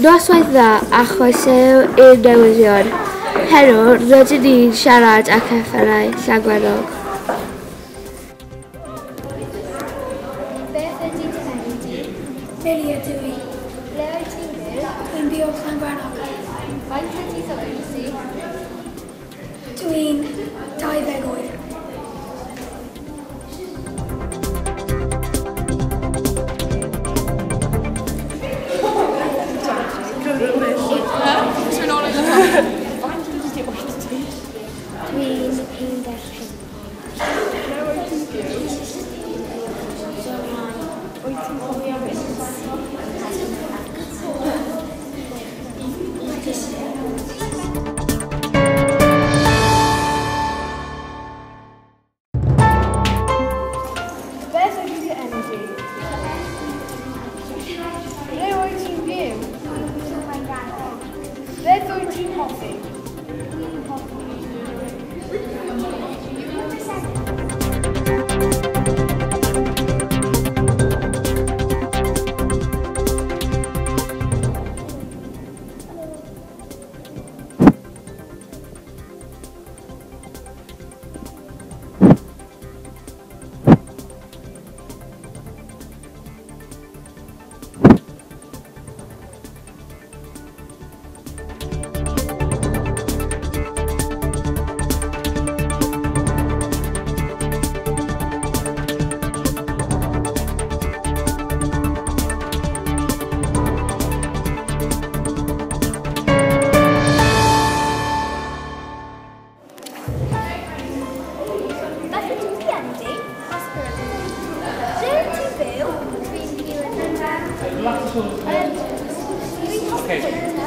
Noswaith dda a chroeso i'r newyddion. Heno, rydyn ni'n siarad â ceffylau Llangrannog. Beth ydy dy enw di? Millie ydw i. Ble wyt ti'n byw? Dwi'n byw yn Llangrannog. Faint ydy dy oed ti? Dwi'n 20 oed. Dwi'n 15. Beth ydy dy enw di? Ble wyt ti'n byw? Beth wyt ti'n hoffi? Beth ydy dy enw di? Oscar ydw i. Ble wyt ti'n byw? Dwi'n byw yn Llangrannog. Dwi'n hoffi bwyta.